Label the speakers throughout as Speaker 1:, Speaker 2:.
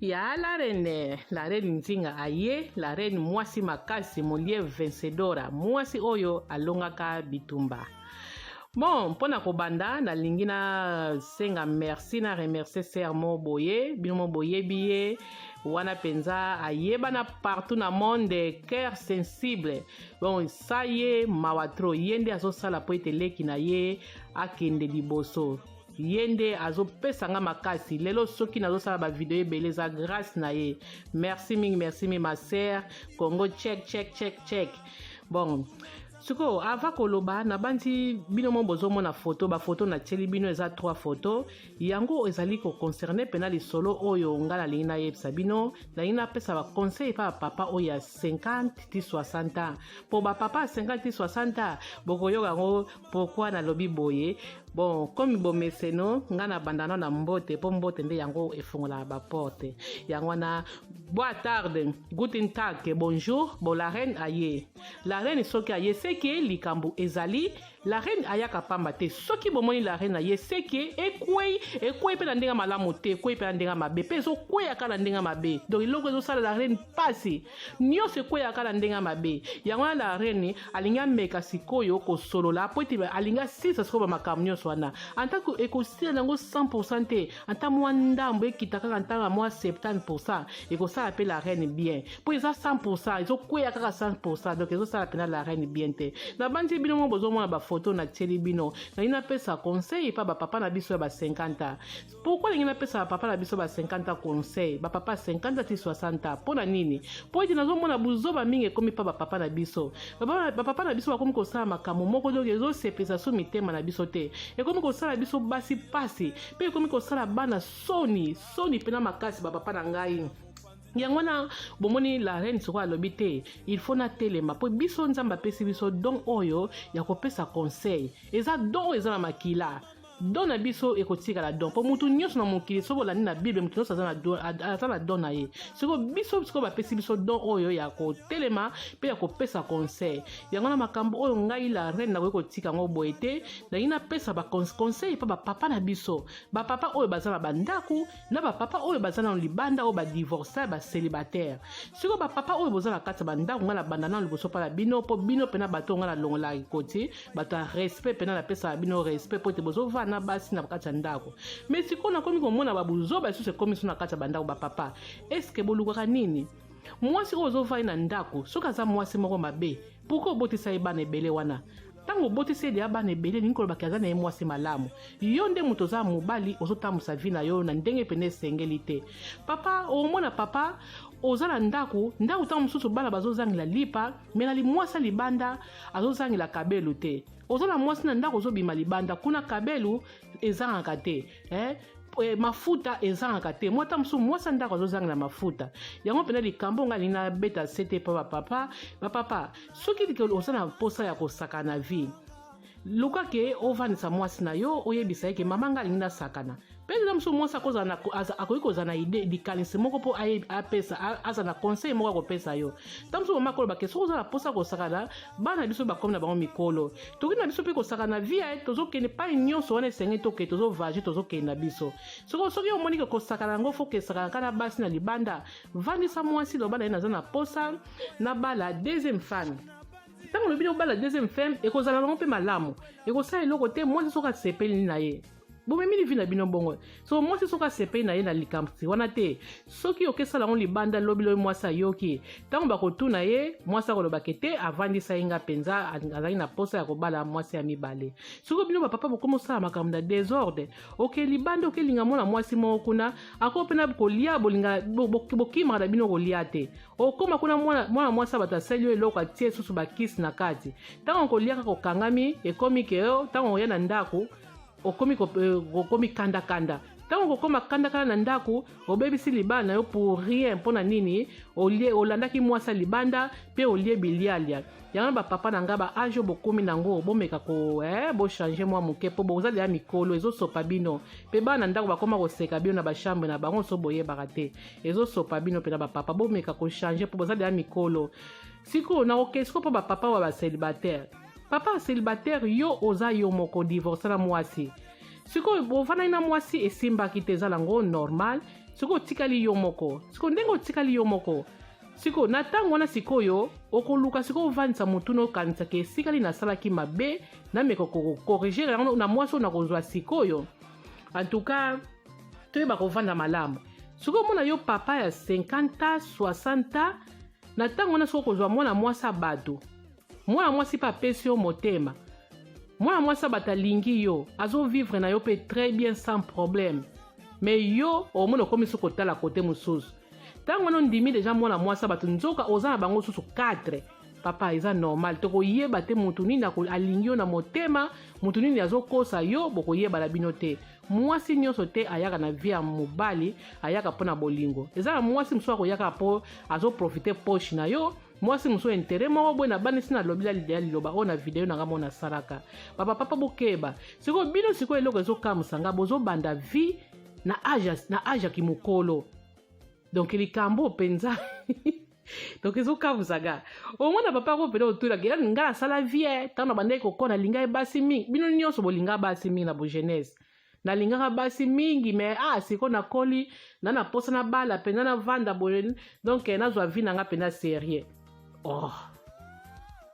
Speaker 1: Ya la reine, la reine Nzinga aye, la reine mwasi makasi, molie vencedora, mwasi oyo alongaka bitumba. Bon, mpo na kobanda nalingi nasenga merci na remercier sœur mo boye, bino mo boyebi ye wana mpenza ayebana partout na monde, cœur sensible. Bon, sa ye mawa trop, ye nde azosala mpo ete leki na ye akende liboso. Ye nde azopesa nga makasi lelo soki nazosala bavideo ebele eza grâce na ye. Merci mingi, merci mingi ma sœur Congo. Check, check, check, check. Bon, sikoyo ava koloba, nabandi bino mo bozomona foto, bafoto natieli bino eza 3 foto. Yango ezali koconcerne mpena lisolo oyo nga nalingi nayebisa bino. Nalingi napesa baconseil epa bapapa oyo ya 50 ti 60 ans, mpo bapapa ya 50 ti 60 ans bokoyoka yango pourquoi nalobi boye. Bon, komi bomeseno, nga na bandana na mbote, mpo mbote nde yango efungolaka baporte. Yango wana, boa tarde, guten tag, bonjour. Bon, la reine aye. La reine soki aye, seke likambo ezali. La reine ayaka pamba te. Soki bomoni la reine aye, seke ekwei, ekwei mpe na ndenge malamu te, ekwei mpe na ndenge mabe, mpe ezokweyaka na ndenge mabe. Donc eloko ezosala la reine mpasi nyonso ekweyaka na ndenge mabe. Yango wana la reine alingi ameka sikoyo kosolola mpo ete alingi asilisa sikoyo bamakambo nyonso wana. Antako ekosila nango 100 te, ata mwa ndambo ekita kaka, ntanga mwa 70 ekosala mpe la reine bien, mpo eza 100 ezokweya kaka 100. Donc ezosala mpena la reine bien te. Nabandi bino mo bozomona bafoto natieli bino. Nalingi napesa conseil epa bapapa na biso ya ba 50 ans. Pourquoi alingi napesa bapapa na biso ba 50 conseil, bapapa 50 ti 60? Mpo na nini? Mpo ete nazomona buzoba mingi ekomi mpa bapapa na biso. Bapapa na biso bakomi kosala makambo moko, donc ezosepelisa so mitema na biso te, ekomi kosala biso basi pasi, mpe ekomi kosala bana soni, soni mpena makasi, bapapa na ngai. Yango wana bomoni la reine sikoyo alobi te, il faut natelema, mpo biso Nzambe apesi biso don oyo ya kopesa conseil. Eza don oyo eza na makila, don na biso ekotikala don, mpo mutu nyonso na mokili, soki olandi na Bible, mutu nyonso aza na don na ye. Sikoyo biso sikoyo bapesi biso don oyo ya kotelema mpe ya kopesa conseil. Yango na makambo oyo ngai la reine nakoki kotika yango boye te. Nalingi napesa baconseil mpo bapapa na biso, bapapa oyo baza na bandako, na bapapa oyo baza nano libanda, oyo badivorce, bacélibataire. Sikoyo bapapa oyo boza na kati ya bandako, ngai na banda nano liboso mpa na bino, mpo bino mpena bato oyo ngai nalongolaka ekoti, bato ya respect mpena, napesaka bino respect mpo ete bozovanda na basi na kati ya ndako. Mais sikoyo nakomi komona babuzoba lisusu ekomi so na kati ya bandako. Bapapa, eske bolukaka nini? Mwasi oyo ozovandi na ndako, soki aza mwasi moko mabe, pourquoi obotisa ye bana ebele wana? Ntango obotisi ye deya bana ebele, elingi kolobaki aza na ye mwasi malamu. Yo nde moto oza mobali, ozotambusa vie na yo na ndenge pene esengeli te. Papa, omona papa oza na ndako, ndako ntango mosusu bana bazozangela lipa, me na mwasi ya libanda azozangela kabelu te. Oza na mwasi na ndako, ozobima libanda kuna, kabelu ezangaka te, eh? Mafuta ezangaka te. Mwata mosusu mwasi ya ndako azozangela mafuta. Yango mpena likambo ngai alingi nabeta sete mpo bapapa. Bapapa, soki oza na mposa ya kosaka na vie, luka ke ovandisa mwasi na yo, oyebisa ye ke mama, ngai alingi nasakana. Mpe eza mosusu mwasi akoki kozala na idée, likanisi moko mpo apesa, aza na conseil moko akopesa yo. Ntango mosusu mama akoloba ke soki oza na mposa kosakana, bana biso bakomi na bango mikolo, tokoki na biso mpe kosakana na vie, tozokende pai nyonso wana esengeli, tokende, tozovage, tozokende na biso. Soki omoni ke kosakana yango fo kesakana kaka na basi na libanda, vandisa mwasi, loba na ye: naza na posa nabala deuxième femme. Ntango olobi obala deuxième femme, ekozala bango mpe malamu, ekosala eloko te. Mwasi soki asepeli na ye, bomemili vie na bino bongo. So mwasi soki asepeli na ye na likambo wana te, soki okesala yango libanda, lobi lobi mwasi ayoki. Ntango bakotuna ye, mwasi akolobaka te avandisa ye, nga mpenza azalaki na posa ya kobala mwasi ya mibale. Soki bino bapapa bokomi osala makambo na désordre, oke libanda, okelinga mwana mwasi moko kuna, ako mpena kolia, bolinga bokimaka na bino kolia te. Okóma kuna, mwana mwasi ya bato asali yo eloko, atie susu bakisi na kati. Ntango kolia kaka okangami, ekomi ke ntango oya na ndako okomi okomi kandakanda. Ntango kokóma kandakanda na ndako, obebisi libala na yo pour rien. Mpo na nini? Olie, olandaki mwasi ya libanda mpe olie bilialia. Yango na bapapa na ngai, ba âge oyo bokomi nango, bomeka ko bochange mwa moke, mpo boza deya mikolo. Ezosopa bino mpe bana ndako bakóma koseka bino na bachambre na bango, so boyebaka te, ezosopa bino mpena. Bapapa, bomeka kochange mpo boza deya mikolo. Sikoyo nakoke sikoyo mpo bapapa wa bacélibataire. Papa célibataire, yo oza yo moko, divorce na mwasi, sikoyo bovandaki na mwasi, esimbaki te, eza nango normal. Sikoyo otikali yo moko. Sikoyo ndenge otikali yo moko, sikoyo na ntango wana sikoyo okoluka sikoyo ovandisa motu na okanisa ke esika nini nasalaki mabe, nameka kocorriger yango na mwasi oyo nakozwa sikoyo. En tout cas, toyeba kovanda malamu. Sikoyo omona yo papa ya 50, 60, na ntango wana soki okozwa mwana mwasi ya bato, mwana mwasi mpe apesi yo motema, mwana mwasi ya bato alingi yo, azovivre na yo mpe très bien, sans problème, mais yo omona okomi soki kotala kote mosusu. Ntango wana ondimi déjà mwana mwasi ya bato, nzoka oza na bango susu 4. Papa, eza normal, tokoyeba te motu nini alingi yo na motema, motu nini azokosa yo, bokoyebana bino te. Mwasi nyonso te ayaka na vie ya mobali ayaka mpo na bolingo. Eza na mwasi mosusu akoyaka mpo azoprofiter poche na yo, mwasi mosusu intérêt moko boye. Na bani si nalobi ya liloba oyo na video na nga mo nasalaka. Bapapa, bokeba. Sikoyo bino, sikoyo eloko ezokamwisa nga, bozobanda vie na âge ya kimokolo. Donc likambo mpenza, donc ezokamwisaka. Omona papa ko mpena otulaka yani, ngai nasala vie ntango na bandaki kokola, nalingai basi mingi. Bino nyonso bolinga basi mingi na bojeunesse. Nalingaka basi mingi, mais ah, sikoyo nakoli na posa nabala mpenza, navanda boye, donc nazwa vie na nga mpenza sérieux. Oh,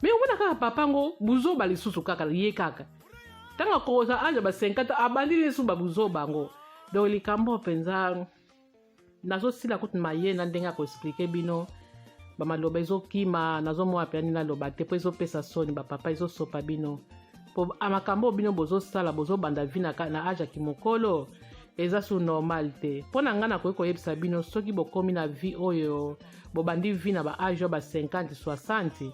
Speaker 1: mais omona kaka papa ngo buzoba lisusu kaka ye kaka ntango akoza âge ba 50, abandi lisusu babuzoba yango. Donc likambo mpenza, nazosila kutu maye na ndenge ya koexpliquer bino, bamaloba ezokima, nazomona mpenza nini naloba te, mpo ezopesa soni. Bapapa, ezosopa bino, po makambo oyo bino bozosala, bozobanda vie na âge ya kimokolo, eza su normal te. Mpo na ngai, nakoki koyebisa bino, soki bokomi na vie oyo, bobandi vie na baâge oyo ba 50, 60,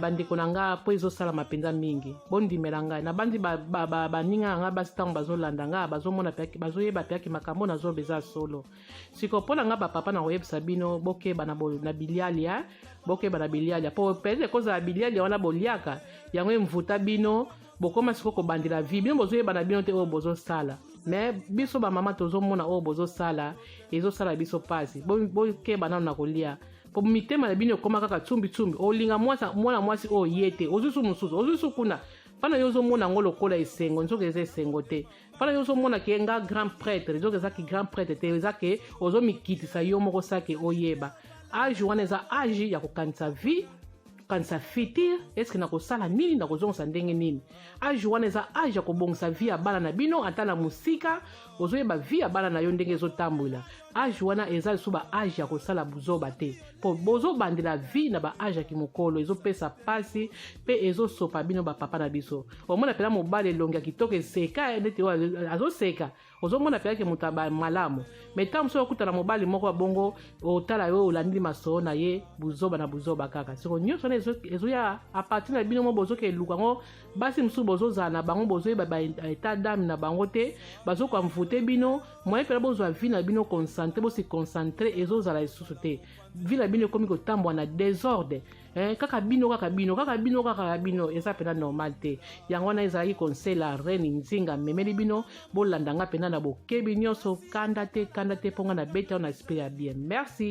Speaker 1: bandeko na nga, mpo ezosalama mpenza mingi, bondimela ngai. Nabandi baninga na ngai basi, ntango bazolanda ngai, bazomona, bazoyeba mpeaki makambo nazoba eza solo. Sikoyo mpo na ngai, bapapa, na koyebisa bino, bokeba na bilialia, bokeba na bilialia, mpo peut-être ekozala bilialia wana boliaka yango emvuta bino, bokóma sikoyo kobandela vie. Bino bozoyeba na bino te oyo bozosala, mais biso bamama tozomona oyo bozosala, ezosala biso mpasi. Bokeba nano na kolia, po mitema na bino ekóma kaka tsumbi-tsumbi. Olinga mwana mwasi oyo ye te, ozwi su mosusu, ozwi su kuna. Mpana yo ozomona yango lokola esengo, nzoka eza esengo te. Mpana yo ozomona ke nga grand prêtre, nzoka ezaki grand prêtre te, eza ke ozomikitisa yo moko sake oyeba. Âge wana eza âge ya kokanisa vie, kokanisa futur: est-ce nakosala nini, nakozongisa ndenge nini? Âge wana eza âge ya kobongisa vie ya bana na bino. Ata na mosika, ozoyeba vie ya bana na yo ndenge ezotambola. Âge wana eza lisusu ba âge ya kosala buzoba te, mpo bozobandela vie na baâge ya kimokolo, ezopesa mpasi mpe ezosopa bino bapapa na biso. Omona mpena mobali elongi ya kitoko, eseka neti oyo azoseka, ozomona mpenza ke moto ya malamu, mais ntango mosusu okutana mobali moko ya bongo, otala yo, olandeli masolo na ye, buzoba na buzoba kaka. Siko nyonso wana ezoya à partir na bino mo bozoka eluka yango. Basi mosusu bozozala na bango, bozoyeba baétat d'âme na bango te, bazokamvute bino. Moyen mpena bozwa vie na bino concentré, bosi concentré, ezozala lisusu te. Vie na bino ekomi kotambola na désordre, kaka bino, kaka bino, kaka bino, kaka bino. Eza mpena normal te. Yango wana ezalaki conseil la reine Nzinga memeli bino. Bolanda nga mpena na bokebi nyonso, kanda te, kanda te, mpo nga na beti awa na esprit ya bien. Merci.